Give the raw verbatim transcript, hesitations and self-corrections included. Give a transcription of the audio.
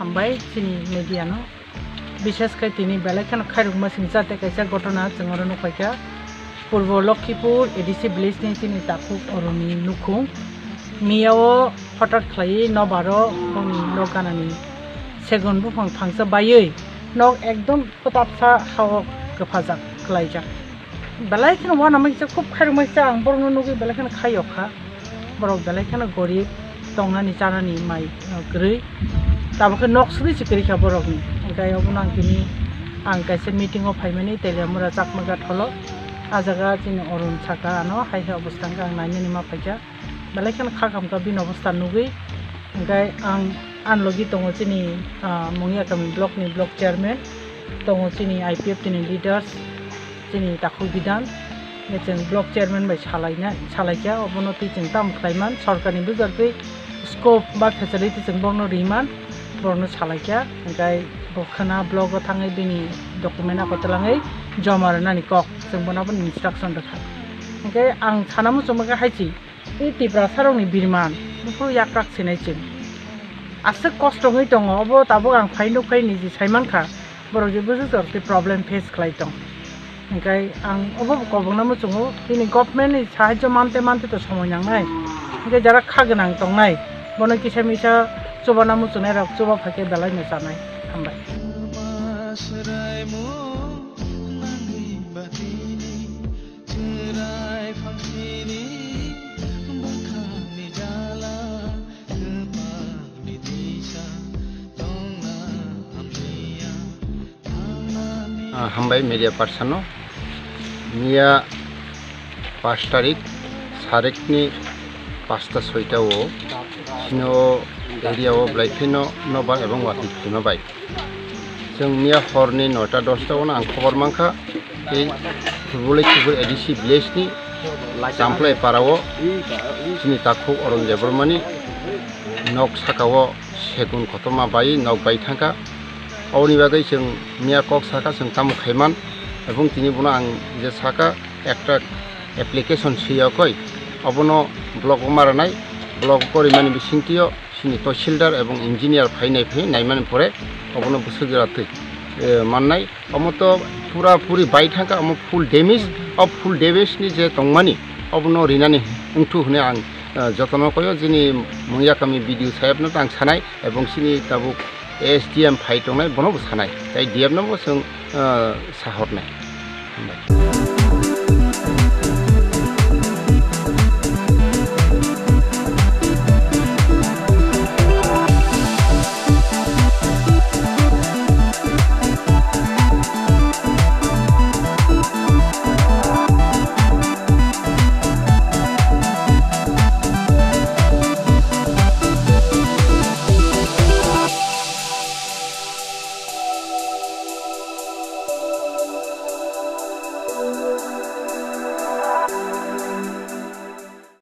Hambai chini media no. Bishes khe tini belai kheno khairokma singcha tei kaisa gotona chwng oro nukphaikha. Purbo Lokhipur A D C village ni chini takhuk oroni nukhung. Miyao hotat khlaiwi nobaro hwnwi nok ganani segun buphang phangsa baiwi nok ekdom kwtapsa hao kwphajak khlaijak. Belai kheno uanama kisa khub khairokma kisa ang borokno nugwi belai kheno khaiyokha. Borok belai kheno gorib, tongnani chanani mai, uh, kwrwi. Tabukhe nok suri se kwrwi kha borokni. Hwnkhe obono ang tini ang kaisa meeting o phaimani Teliamura Chakma Gathalo. Ah jaga chini Arun saka ano hai hai obostha hwnkhe ang nainani ma phaikha. Belai kheno kha khamkha bini obostha nugwi. Hwnkhe ang ani logi tongo chini, ah, Mungyakami block ni block chairman, tongo chini I P F T ni leaders, chini takhuk bidan, chwng block chairman bai salaina, salaikha, obono twi chwng tamo khlaiman, sorkarni bujor twi scope ba facility chwng bono riman, borokno salaikha, hwnkhe bo khwna block o thangwi bini document ako twlangwi joma rwnani kok, chwng bono aboni instruction rwkha. Hwnkhe ang sana muchungma khe hai se, tei Tiprasarokni birman, buphuru yakrak sinai chwng. Aswk kosto wngwi tongo, obo tabuk ang phai nukphai niji saimankha, borok je bwswk jora tei problem face khlai tong. Hwnkhe ang obo bo kobokna muchungo, bini government ni sahajyo mante mante to somoi nangnai. Hwnkhe jara kha gwnang tongnai, bono kisa misa chubana muchungnai rok chuba phaikhe belai no chanai. Hambai. Ah, hambai media person no. Miya pash tarik, sarik ni pasta soita o, sino area o belai kheno nobar ebong watwi khulima bai. Chwng miya horni noita dosta o no ang khobor mankha, tei Purbo Lokhipur A D C village ni Champlai para o chini takhuk Arun Debbarma ni nok saka o segun kotorma bai nok bai thangkha. Oboni bagwi chwng miya kok saka chwng tamo khaiman, ebong tini bono ang je saka ekta application swiya koi, obono block o ma rwnai, block o rimani bisingtwi o chini tahsildar ebong engineer phai nai phai naimani pore obono bwswk jora twi, eh, mannai. Omo to pura puri bai thangkha, omo full damage, o full damage ni je tongmani obono rinani wngthu hwnwi ang, eh, jotono koyo, jini Mungyakami B D O saheb no ang sanai ebong chini tabuk S D M phai tongnai bono bo sanai, tei D M no bo chwng, eh, sahornai. Hambai.